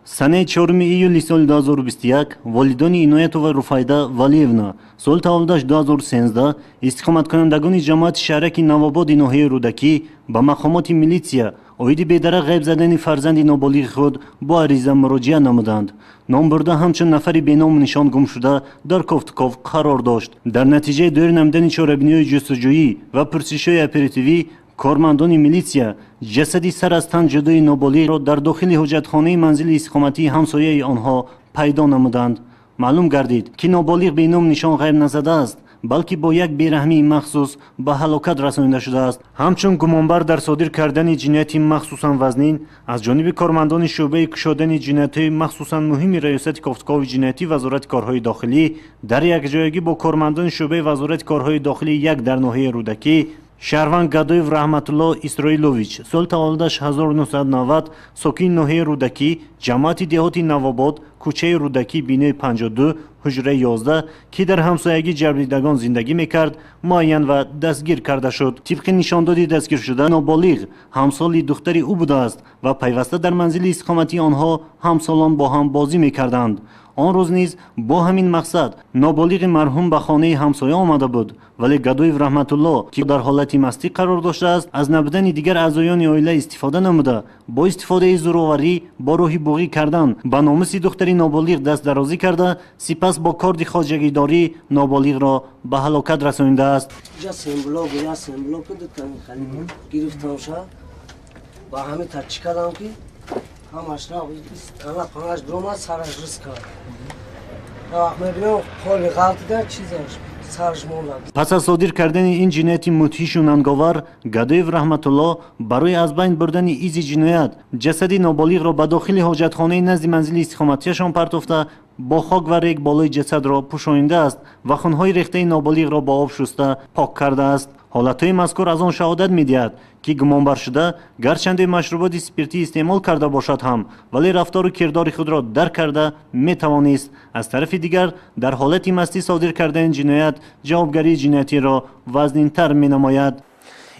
Санаи 4 июли соли 2021 волидони Иноятова Руфайда Валиевна, соли таваллудаш 2013, истиқоматкунандагони ҷамоати шаҳраки Навободи ноҳияи Рӯдакӣ ба мақомоти милитсия оиди бедарак ғайб задани фарзанди ноболиғи худ бо ариза муроҷиат намуданд. Номбурда ҳамчун нафари беному нишон гумшуда дар кофтуков қарор дошт. Дар натиҷаи доир намудани чорабиниҳои ҷустуҷӯӣ ва пурсишҳои оперативӣ кормандони милитсия ҷасади сар аз тан ҷудои ноболиғро дар дохили ҳуҷҷатхонаи манзили истиқоматии ҳамсояи онҳо пайдо намуданд. Маълум гардид, ки ноболиғ беному нишон ғайб назадааст, балки бо як бераҳмии махсус ба ҳалокат расонида шудааст. Ҳамчун гумонбар дар содир кардани ҷинояти махсусан вазнин аз ҷониби кормандони шӯъбаи кушодани ҷиноятҳои махсусан муҳими Раёсати кофтукови ҷиноятӣ Вазорати корҳои дохилӣ дар якҷоягӣ бо кормандони шӯъбаи Вазорати корҳои дохилӣ як дар ноҳияи Рӯдакӣ шаҳрванд Гадоев Раҳматулло Исроилович, соли таваллудаш 1990, сокини ноҳияи Рӯдакӣ, ҷамоати деҳоти Навобод, кӯчаи Рӯдакӣ, бинои 52, ҳуҷраи 11, ки дар ҳамсоягии ҷабрдидагон зиндагӣ мекард, муайян ва дастгир карда шуд. Тибқи нишондоди дастгиршуда, ноболиғ ҳамсоли духтари ӯ будааст ва пайваста дар манзили истиқоматии онҳо ҳамсолон бо ҳам бозӣ мекарданд. Он рӯз низ бо ҳамин мақсад ноболиғи марҳум ба хонаи ҳамсоя омада буд, вале Гадоев Раҳматулло, ки дар ҳолати мастӣ қарор доштааст, аз набудани дигар аъзоёни оила истифода намуда, бо истифодаи зӯроварӣ бо роҳи буғӣ кардан ба номуси духтари ноболиғ дастдарозӣ карда, сипас бо корди хоҷагидорӣ ноболиғро ба ҳалокат расонидааст. Ба ҳамин тарчӣ кардам, ки ҳамаш панаш дуромад, сараш рис кард. Вақт мебинам, поли ғалтида, чизаш сараш монда. Пас аз содир кардани ин ҷинояти мудҳишу нанговар, Гадоев Раҳматулло барои аз байн бурдани изи ҷиноят ҷасади ноболиғро ба дохили ҳоҷатхонаи назди манзили истиқоматиашон партофта, бо хок ва рег болои ҷасадро пӯшонидааст ва хунҳои рехтаи ноболиғро бо об шуста пок кардааст. Ҳолатҳои мазкур аз он шаҳодат медиҳад, ки гумонбаршуда гарчанде машруботи спиртӣ истеъмол карда бошад ҳам, вале рафтору кирдори худро дарк карда метавонист. Аз тарафи дигар, дар ҳолати мастӣ содир кардани ҷиноят ҷавобгарии ҷиноятиро вазнинтар менамояд.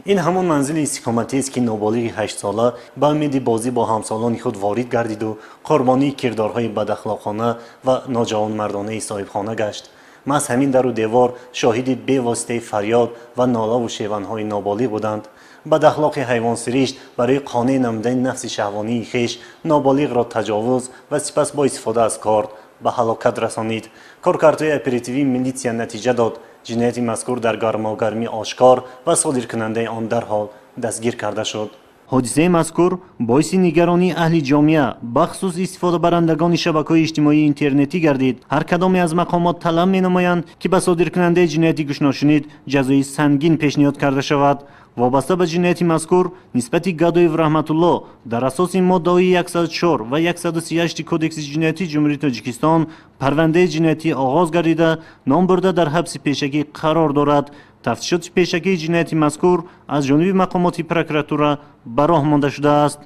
Ин ҳамон манзили истиқоматиест, ки ноболиғи ҳаштсола ба умеди бозӣ бо ҳамсолони худ ворид гардиду қурбонии кирдорҳои бадахлоқона ва ноҷавонмардонаи соҳибхона гашт. Маҳз ҳамин дару девор шоҳиди бевоситаи фарёд ва нолаву шеванҳои ноболиғ буданд. Бадахлоқи ҳайвонсиришт барои қонеъ намудани нафси шаҳвонии хеш ноболиғро таҷовуз ва сипас бо истифода аз корд ба ҳалокат расонид. Коркардҳои оперативии милитсия натиҷа дод. Ҷинояти мазкур дар гармогармӣ ошкор ва содиркунандаи он дарҳол дастгир карда шуд. Ҳодисаи мазкур боиси нигаронии аҳли ҷомеа, бахусус истифодабарандагони шабакаҳои иҷтимоии интернетӣ гардид. Ҳар кадоме аз мақомот талаб менамоянд, ки ба содиркунандаи ҷинояти гӯшношунид ҷазои сангин пешниҳод карда шавад. Вобаста ба ҷинояти мазкур нисбати Гадоев Раҳматулло дар асоси моддаҳои 104 ва 138 Кодекси ҷиноятии Ҷумҳурии Тоҷикистон парвандаи ҷиноятӣ оғоз гардида, номбурда дар ҳабси пешакӣ қарор дорад. Тафтишоти пешакии ҷинояти мазкур аз ҷониби мақомоти прокуратура ба роҳ монда шудааст.